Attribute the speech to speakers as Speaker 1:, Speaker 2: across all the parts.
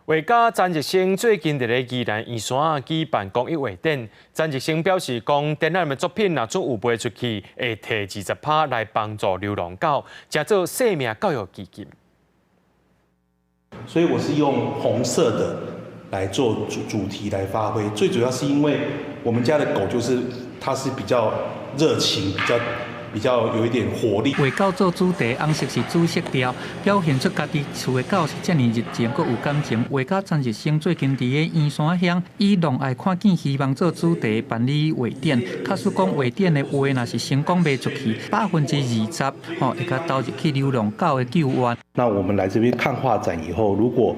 Speaker 1: 畫家詹日升最近佇咧宜蘭圓山舉辦公益畫展。詹日升表示講，展覽的作品若準有賣出去，會提20%來幫助流浪狗，成做生命教育基金。
Speaker 2: 所以我是用紅色的來做主題來發揮，最主要是因為我們家的狗就是它是比較熱情，比較有一點活力。
Speaker 3: 畫狗做主題，紅色是主色調，表現出家己飼的狗是遮爾熱情，閣有感情。畫家詹日升最近佇咧圓山鄉，以讓愛看見希望做主題辦理畫展。假使講畫展的畫若是成功賣出去，20%吼會共投入去流浪狗的救援。
Speaker 2: 那我們來這邊看畫展以後，如果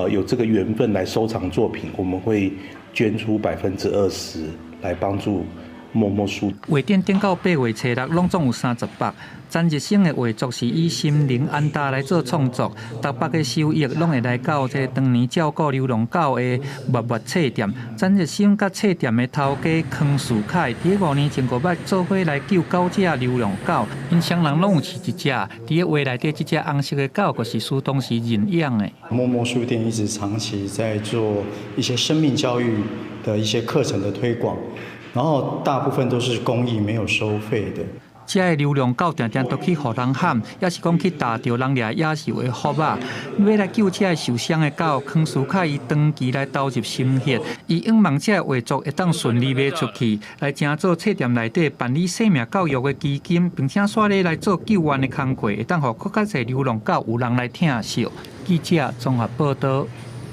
Speaker 2: 有這個緣分來收藏作品，我們會捐出20%來幫助默默書。
Speaker 3: 畫展頂到8月初6，攏總有30幅。詹日升的畫作是以心靈安達來做創作，逐筆的收益攏會來到這個當年照顧流浪狗的默默冊店。詹日升佮冊店的頭家康樹凱，佇5年前閣捌做伙來救九隻流浪狗，𪜶雙人攏有飼一隻。佇咧畫內底這隻紅色的狗，就是屬當時認養的。
Speaker 4: 默默書店一直長期在做一些生命教育的一些課程的推廣。然後大部分都是公益，沒有收費的。
Speaker 3: 這个流浪狗定定都去予人譀，抑是講去踏著人掠野獸的腹仔。欲來救這个受傷的狗，康樹凱伊長期來投入心血，伊向望這个畫作會當順利賣出去，來成做冊店內底辦理生命教育的基金，並且煞咧來做救援的工課，會當予閣較濟流浪狗有人來疼惜。記者綜合報導。